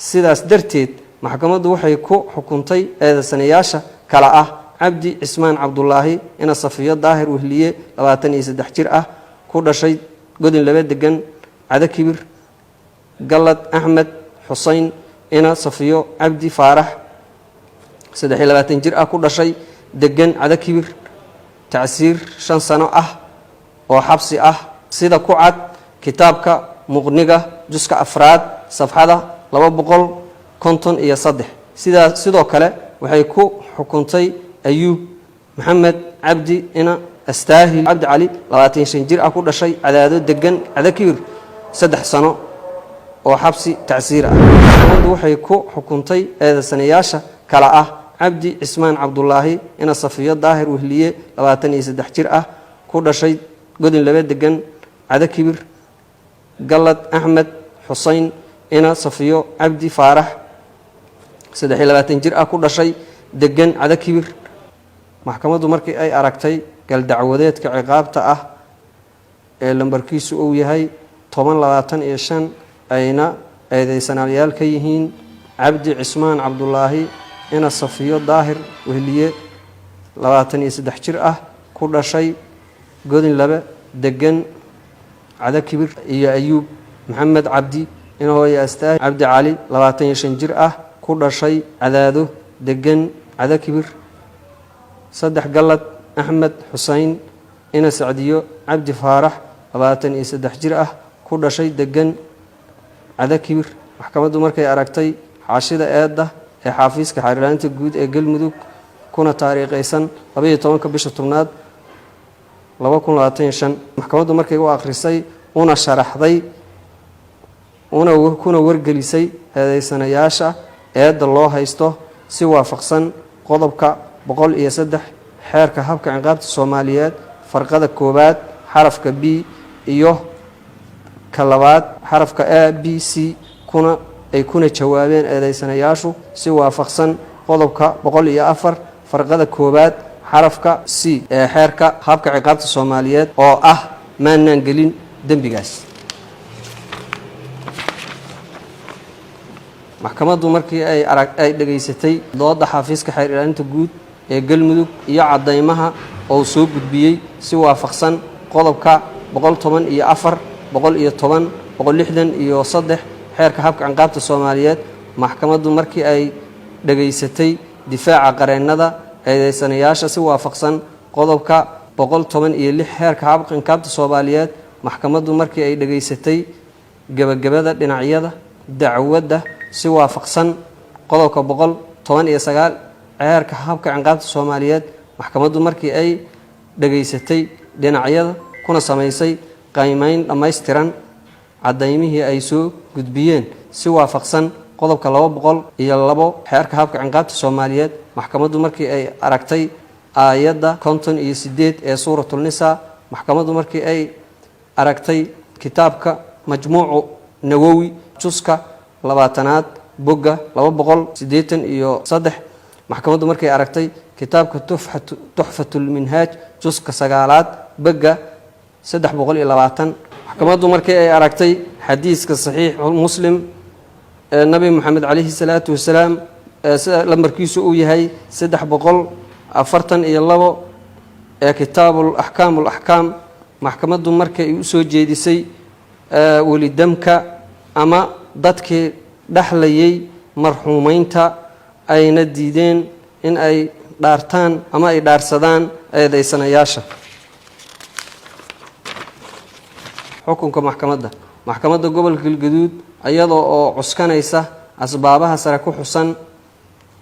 Sidaas darteed, maxkamaddu waxay ku xukuntay eedeysanayaasha kala ah: Cabdi Cismaan Cabdulaahi ina Safiyo Daahir Wehliye, 23 jir ah, ku dhashay Godin Labe, degan Cado Kibir; Galad Axmed Xusein ina Safiyo Cabdi Faarax, 23 jir ah, ku dhashay, degan Cado Kibir, tacsiir 5 sano ah oo xabsi ah, sida ku cad kitaabka Muqniga, juska afraad, safxada 253. Sidaa sidoo kale waxay ku xukuntay Ayuub Maxamed Cabdi ina Astaahil Cabdi Cali, 25 jir ah, ku dhashay Cadaado, degan Cado Kibir, 3 sano oo xabsi tacsiir ah. Maxkamaddu waxay ku xukuntay eedeysanayaasha kala ah: Cabdi Cismaan Cabdulaahi ina Safiyo Daahir Wehliye, 23 jir ah, ku dhashay Godin Labe, degan Cado Kibir; Galad Axmed Xusein ina Safiyo Cabdi Faarax, 23 jir ah, ku dhashay, degan Cado Kibir. Maxkamaddu markii ay aragtay galdacwadeedka ciqaabta ah ee lambarkiisu uu yahay 1025, ayna eedeysanayaal ka yihiin Cabdi Cismaan Cabdulaahi ina Safiyo Daahir Wehliye, 23 jir ah, ku dhashay Godin Labe, degan Cado Kibir, iyo Ayuub Maxamed Cabdi ina hooye Astaah Cabdi Cali, 25 jir ah, ku dhashay Cadaado, degan Cado Kibir; saddex, Galad Axmed Xusein ina Sacdiyo Cabdi Faarax, 23 jir ah, ku dhashay, degan Cado Kibir. Maxkamaddu markay aragtay xaashida eedda ee xaafiiska xeer-ilaalinta guud ee Galmudug, kuna taariikhaysan 12-ka bisha tobnaad 2025, maxkamaddu markay u akhrisay una sharaxday una kuna wargelisay eedeysanayaasha eedda loo haysto si waafaqsan qodobka 103 xeerka habka ciqaabta Soomaaliyeed, farqada koowaad xarafka B iyo ka labaad xarafka A, B, C, kuna ay kuna jawaabeen eedeysanayaashu si waafaqsan qodobka 104 farqada koowaad xarafka C ee xeerka habka ciqaabta Soomaaliyeed oo ah maanaan gelin dembigaas. Maxkamaddu markii ay arag ay dhegaysatay dooda xafiiska xeer ilaalinta guud ee Galmudug iyo caddaymaha oo soo gudbiyey si waafaqsan qodobka 114, 110, 163 xeerka habka ciqaabta Soomaaliyeed, maxkamaddu markii ay dhegaysatay difaaca qareennada eedeysanayaasha si waafaqsan qodobka 116 xeerka habka ciqaabta Soomaaliyeed, maxkamaddu markii ay dhegaysatay gebagabada dhinacyada dacwadda si waafaqsan qodobka 119 xeerka habka ciqaabta Soomaaliyeed, maxkamaddu markii ay dhegaysatay dhinacyada kuna samaysay qiimeyn dhammaystiran cadaymihii ay soo gudbiyeen si waafaqsan qodobka 202 xeerka habka ciqaabta Soomaaliyeed, maxkamaddu markii ay aragtay aayadda 58 ee Suuratulnisa, maxkamaddu markii ay aragtay kitaabka Majmuucu Nawowi, juska 20aad, bogga 283, maxkamaddu markay aragtay kitaabka Tuxfatulminhaaj, juska sagaalaad, bogga 320, maxkamaddu markii ay aragtay xadiiska Saxiix Muslim ee Nabi Moxamed calayhi salaatu wasalaam ee sida lambarkiisu uu yahay 342 ee Kitaabul Axkaam Alaxkaam, maxkamaddu markay u soo jeedisay welidamka ama dadkii dhexlayay marxuumeynta ayna diideen in ay dhaartaan ama ay dhaarsadaan eedeysanayaasha. Xukunka maxkamadda. Maxkamadda Gobolka Galgaduud, iyadoo oo cuskanaysa asbaabaha sare ku xusan,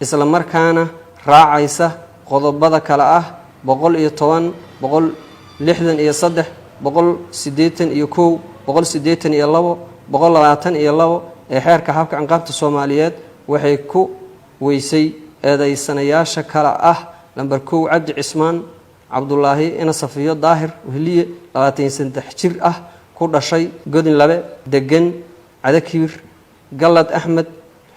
isla markaana raacaysa qodobada kale ah 110, 163, 181, 182, 122 ee xeerka habka ciqaabta Soomaaliyeed, waxay ku weysay eedeysanayaasha kale ah: lamber 1, Cabdi Cismaan Cabdulaahi ina Safiyo Daahir Wehliye, 23 jir ah, ku dhashay Godin Labe, degan Cado Kibir; Galad Axmed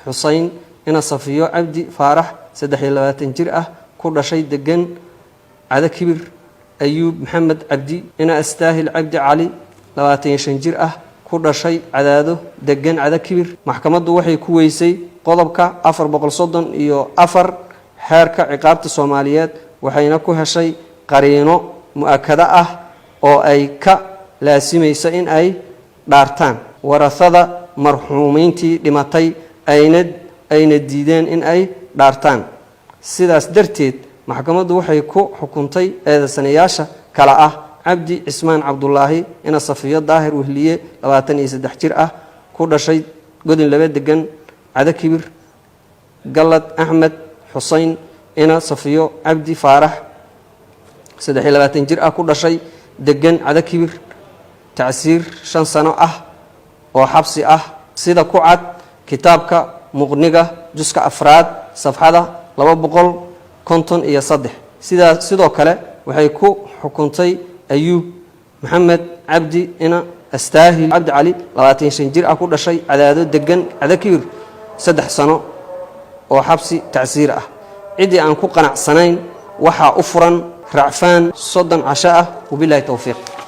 Xusein ina Safiyo Cabdi Faarax, 23 jir ah, ku dhashay, degan Cado Kibir; Ayuub Maxamed Cabdi ina Astaahil Cabdi Cali, 25 jir ah, Ku dhashay Cadaado, degan Cada Kibir. Maxkamaddu waxay ku weysay qodobka 434 Xeerka Ciqaabta Soomaaliyeed, waxayna ku heshay qariino mu-akado ah oo ay ka laasimayso in ay dhaartaan warasada marxuumiintii dhimatay, ayna diideen in ay dhaartaan. Sidaas darteed, maxkamaddu waxay ku xukuntay eedeysanayaasha kale ah: Cabdi Cismaan Cabdulaahi ina Safiyo Daahir Wehliye, 23 jir ah, ku dhashay Godin Laba, degan Cado Kibir; Galad Axmed Xusein ina Safiyo Cabdi Faarax, 23 jir ah, ku dhashay, degan Cado Kibir, tacsiir 5 sano ah oo xabsi ah, sida ku cad kitaabka Muqniga, juska afraad, safxada 253. Sidaa sidoo kale waxay ku xukuntay Ayuub Maxamed Cabdi ina Astaahil Cabdi Cali, 25 jir ah, ku dhashay Cadaado, degan Cado Kibir, 3 sano oo xabsi tacsiir ah. Ciddii aan ku qanacsanayn waxaa u furan racfaan 30 casho ah. Wabilaahi towfiiq.